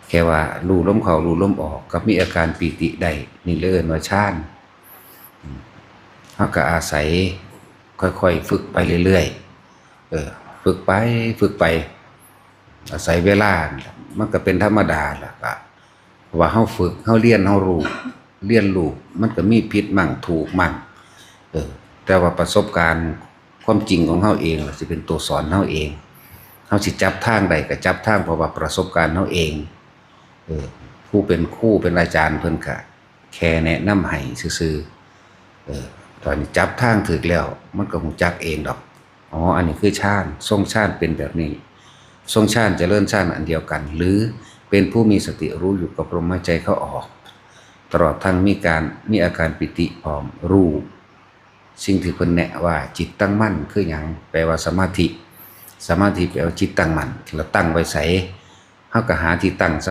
ແຄ່ວ່າຮູ້ລົມເຂົ້າ ຮູ້ລົມອອກ ກໍມີອາການປີຕິໄດ້ ນີ້ເອີ້ນວ່າຊານ. ເຮົາກໍອາໄສຄ່ອຍໆຝຶກໄປເລື້ອຍໆ ເອີ ຝຶກໄປ ຝຶກໄປ ອາໄສເວລາ ມັນກໍເປັນທຳມະດາລະ ກະວ່າເຮົາຝຶກ ເຮົາຮຽນ ເຮົາຮູ້ ຮຽນຮູ້ ມັນກໍມີຜິດໝັ້ງ ຖືກໝັ້ງ ເອີ ແຕ່ວ່າປະສົບການ ຄວາມຈິງຂອງເຮົາເອງລະຊິເປັນໂຕສອນເຮົາເອງ. ເຮົາຊິຈັບທາງໃດກໍຈັບທາງ ເພາະວ່າປະສົບການເຮົາເອງ. ເອີ ຜູ້ເປັນຄູເປັນອາຈານເພິ່ນກະແຄ່ແນະນຳໃຫ້ຊື່ໆ. ເອີ ຕອນນີ້ຈັບທາງຖືກແລ້ວ ມັນກໍຮູ້ຈັກເອງດອກ. ອໍ ອັນນີ້ຄືຊານ, ຊົງຊານເປັນແບບນີ້. ຊົງຊານຈະເລີນຊານອັນດຽວກັນ ຫຼື ເປັນຜູ້ມີສະຕິຮູ້ຢູ່ກັບລົມຫາຍໃຈເຂົ້າອອກ ຕະຫຼອດທັງມີການ ມີອາການປີຕິພ້ອມ ຮູ້ ສິ່ງທີ່ເພິ່ນແນະວ່າຈິດຕັ້ງໝັ້ນຄືຫຍັງ? ແປວ່າສະມາທິ. ສະມາທິແປວ່າຈິດຕັ້ງໝັ້ນ. ແລ້ວຕັ້ງໄວ້ໃສ? ເຮົາກໍຫາທີ່ຕັ້ງ